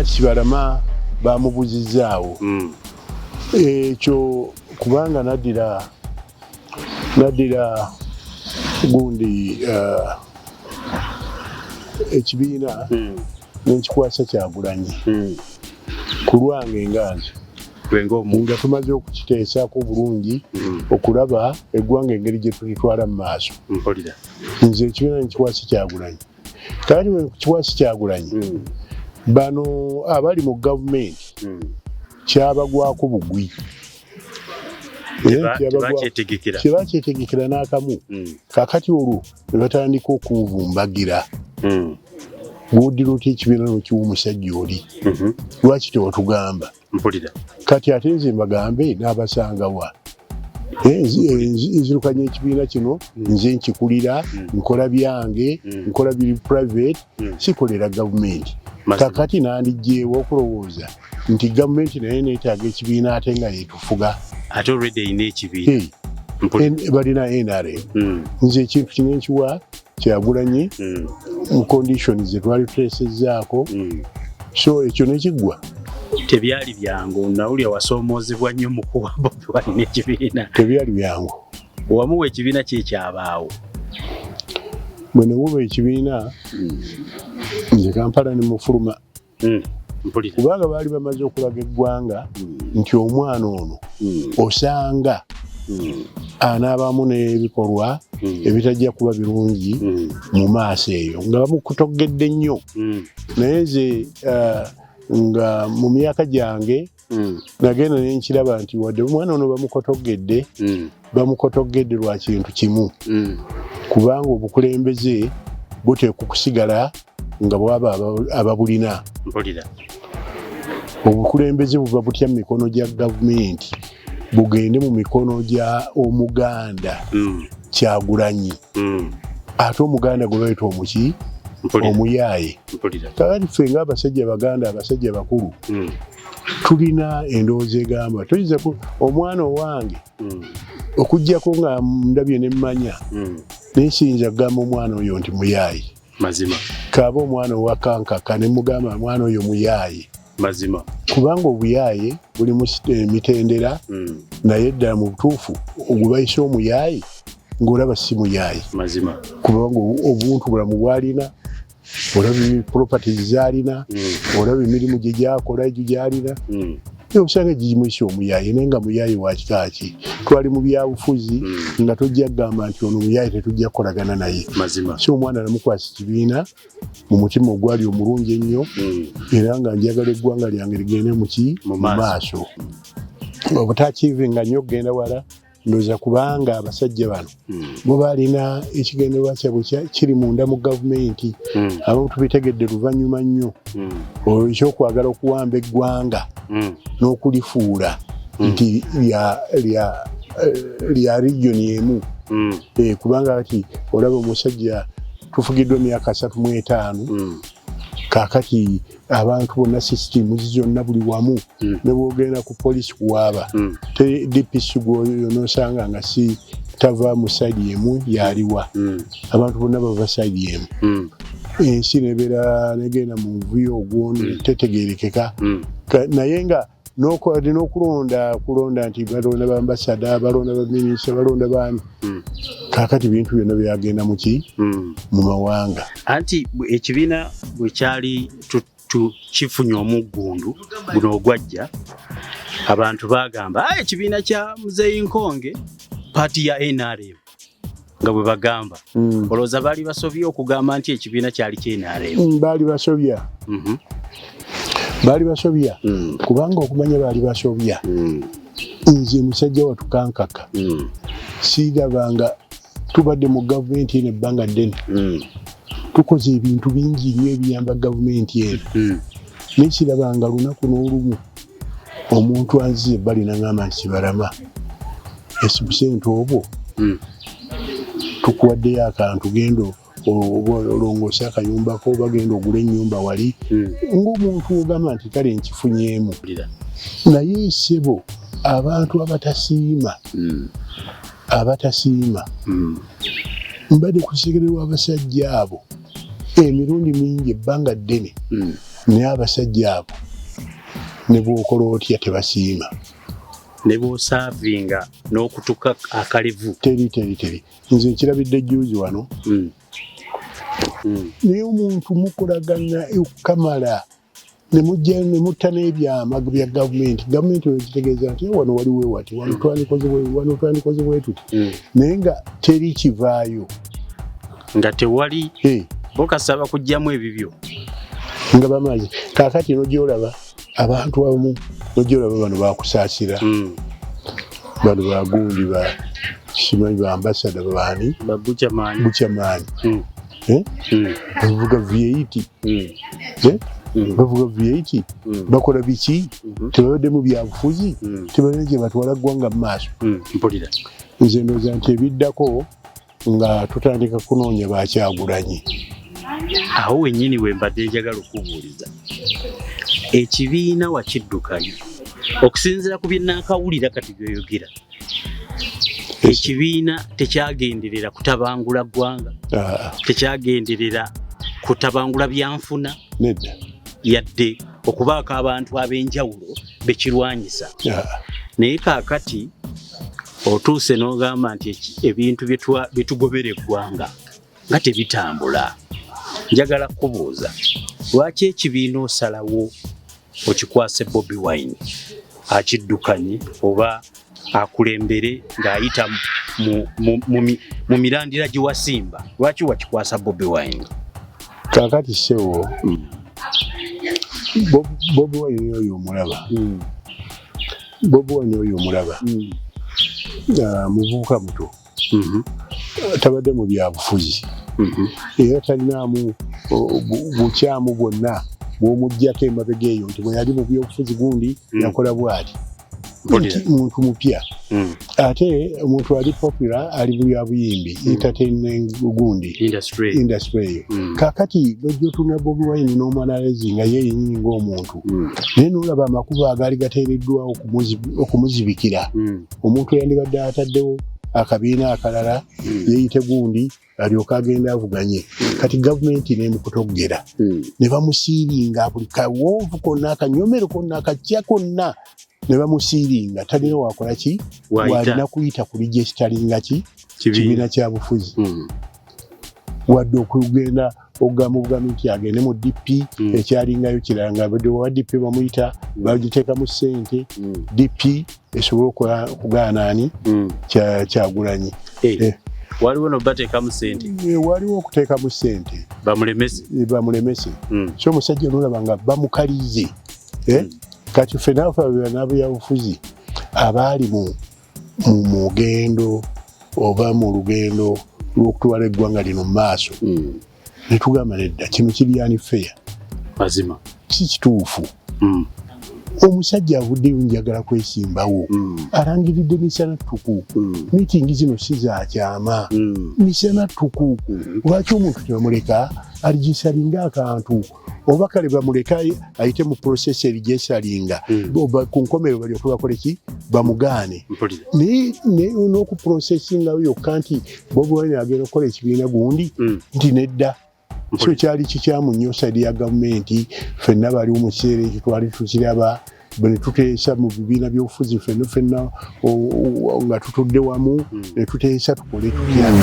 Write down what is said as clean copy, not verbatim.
Lwaki Kibalama bamubuzizaawo? Ekyo kubanga naddira gundi ekibiina nenkikwasa Kyagulanyi ku lwange nga nze nga tumaze okukiteesaako obulungi okulaba eggwanga engeri gye tulitwala mu maaso. Nze ekibiina nekikwasa Kyagulanyi. Kakati bwe kikwasa Kyagulanyi, bano abali mu gavumenti kyabagwako bugwi. Tebakyetegekera. Tebakyetegekera n'akamu. Kakati olwo ne batandika okunvumbagira. Bw'oddira otya ekibiina n'okiwa omusajja oli? Lwaki tewatugamba? Kati ate nze mbagambe n'abasangawa? Nzirukanya ekibiina kino, nze nkikulira, nkola byange, nkola biri private, sikolera gavumenti. Kakati nandijjeewo okulowooza nti gavumenti naye neetaaga ekibiina ate nga yetufuga? Ate already erina ekibiina. Hey, balina NRM. Nze ekintu kino nkiwa Kyagulanyi mu conditions zetwali tuteesezzaako. So ekyo nekiggwa. Tebyali byangu. Nawulira wasoomoozebwa nnyo mu kuwa Bobi Wine ekibiina. Tebyali byangu. Wamuwa ekibiina kyekyabaawo? Bwe nemuba ekibiina, nze Kampala ne mufuluma. Kubanga baali bamaze okulaga eggwanga nti omwana ono osanga anaabamu n'ebikolwa ebitajja kuba birungi mu maaso eyo, nga bamukutogedde nnyo. Naye nze nga mu myaka gyange nagenda nenkiraba nti wadde omwana ono bamukotogedde, bamukotogedde lwa kintu kimu, kubanga obukulembeze buteekwa okusigala nga bwaba ababulina. Obukulembeze buva butya mu mikono gya gavumenti bugende mu mikono gya Omuganda Kyagulanyi, ate Omuganda gwe bayita omuki? Omuyaaye. Kakati ffe ngaabasajja baganda, abasajja bakulu, tulina endowooza egamba toyinza omwana owange okugjako nga ndabye nemmanya, naye siyinza kugamba omwana oyo nti muyaaye. Kaaba omwana owakankaka ne mugamba omwana oyo muyaaye. Kubanga obuyaaye buli mu emitendera. Naye ddala mu butuufu ogwe bayise omuyaaye ng'olaba si muyaaye. Kubanga obuntu bulamu bwalina, olaba properties zalina, olaba emirimu gye gyakola egyo gyalina, osanga gigimuyisa omuyaaye. Naye nga muyaaye wa kika ki? Twali mu byabufuzi nga tojja kugamba nti ono muyaaye, tetujja kukolagana naye. Si omwana namukwasa ekibiina mu mutima ogwali omulungi ennyo, era nga njagala eggwanga lyange ligende muki? Mu mu maaso. Obutakiivinga nnyo okugenda wala, ndowooza kubanga abasajja bano bo balina ekigendererwa kyabwe kiri munda mu gavumenti. Abamu tubitegedde luvannyuma nnyo, olwo ekyokwagala okuwamba eggwanga n'okulifuula nti lya region emu. Kubanga kati olaba omusajja tufugiddwa emyaka 35. Kaakati abantu bonna, systems zonna buli wamu, ne bwogenda ku polisi kuwaaba, DPC gwoyo nosanga nga si tava mu side emu yaliwa. Abantu bonna bava side emu. Ensi nebeera negenda mu nvuyo ogwo tetegerekeka. Naye nga n'okulonda kulonda nti balonda bambasada, balonda baminisita, balonda baani. Kaakati bintu byonna byagenda muki? Mu mawanga. Anti ekibiina bwe kyali kifunye omuggundu guno ogwajja, abantu bagamba, "Ah, ekibiina kya Muzeeyi Nkonge, paati ya NRM," nga bwe bagamba. Olowooza baali basobye okugamba nti ekibiina kyali kya NRM? Baali basobya. Baali basobya. Kubanga okumanya baali basobya, nze musajja watu kankaka siirabanga tubadde mu gavumenti eno ebbanga ddene, tukoze ebintu bingi nnyo ebiyamba gavumenti eno, naye kirabanga lunaku n'olumu omuntu anziza ebbali naŋŋamba nti, "Kibalama, esibusente obwo tukuwaddeyo akantu, genda oba olongoose akayumbako oba genda ogule ennyumba wali," ng'omuntu ogamba nti kale nkifunyeemu. Naye ssebo, abantu abatasiima, abatasiima, mbadde kusekererwa abasajja abo emirundi mingi ebbanga ddene. Naye abasajja abo ne bw'okola otya tebasiima. Ne bw'osaavinga n'okutuka akalevu. Teri teri teri. Nze nkirabidde jjuuzi wano. Naye omuntu mukolagana okukamala ne mujja ne mutta n'ebyama bya gavumenti. Gavumenti wekitegeeza nti wano waliwo wati, wano twandikoze bwe, wano twandikoze bwe tuti. Naye nga teri kivaayo. Nga tewali bokasaba kujjamu ebibyo. Nga bamaze. Kaakati n'ogyolaba abantu abamu, n'ogyolaba bano bakusaasira. Bano bagundi ba simanyi ba ambassador baani? Ba Buchaman. Buchaman. Bavuga V8. Bavuga V8. Bakola biki? Tebabadde mu byabufuzi. Tebalina gye batwala ggwanga mu maaso. Mpulira. Nze ndowooza nti ebiddako nga tutandika kunoonya bakyagulanyi. Awo wennyini we mbadde njagala okubuuliza. Ekibiina wakiddukanya okusinziira ku bye nnaakawulira kati by'oyogera. Ekibiina tekyagenderera kutabangula ggwanga. Tekyagenderera kutabangula byanfuna. Nedda. Yadde okubaako abantu ab'enjawulo bekirwanyisa. Naye kaakati otuuse n'ogamba nti ebintu byetugobera eggwanga nga tebitambula. Njagala kubuuza, lwaki ekibiina osalawo okikwase Bobi Wine akiddukanye oba akulembere ng'ayita mu mirandira gye wasimba? Lwaki wakikwasa Bobi Wine? Kaakati ssebo, Bobi Wine oyo omulaba. Bobi Wine oyo omulaba. Muvubuka muto. Tabadde mu byabufuzi. Era talinaamu bukyamu bwonna bw'omuggyako emabega eyo nti bwe yali mu byobufuzi gundi yakola bw'ati. Muntu mupya. Ate omuntu ali popular ali mu bya buyimbi, entertainment gundi. Industry eyo. Kaakati n'ojja otunula Bobi Wine n'omwanalezi nga ye yennyini ng'omuntu. Naye n'olaba amakubo agaali gateereddwawo okumuzibikira. Omuntu yandibadde ataddewo akabiina akalala, yeeyite gundi, alyoke agende avuganye. Kati gavumenti n'emukutoggera. Ne bamusiiringa buli kawonvu konna, akanyomero konna, akakya konna, ne bamusiiringa. Talina wakola ki? Walina kuyita ku registeringa ki? Kibiina kya bufuzi. Wadde okugenda okugamba obugambi nti agende mu DP, ekyalingayo kirala nga badde wa DP bamuyita, bagiteekamu ssente, DP esobole okugaana ani? Kyagulanyi. Waliwo no bateekamu ssente. Waliwo okuteekamu ssente. Bamulemese. Bamulemese. So omusajja n'olaba nga bamukalize. Kati ffe naffe n'abyabufuzi abaali mu mugendo oba mu lugendo lw'okutwala eggwanga lino mu maaso. Ne tugamba nedda, kino kiri unfair. Mazima. Si kituufu. Omusajja avuddeyo njagala kwesimbawo. Alangiridde misana ttuku. Miitingi zino si za kyama. Misana ttuku. Lwaki omuntu tebamuleka aligisalinga akantu? Oba kale bamuleka ayite mu process erigisalinga. Oba ku nkomerero balyoke bakole ki? Bamugaane. Naye n'okuprocessinga yokka nti Bobi Wine agenda okukola ekibiina gundi nti nedda. So kyali kikyamu nnyo side ya gavumenti. Ffenna baliwo mu kiseera ekyo twali tukiraba, bwe tuteesa mu bibiina by'obufuzi ffenna ffenna nga tutudde wamu ne tuteesa tukole tutya.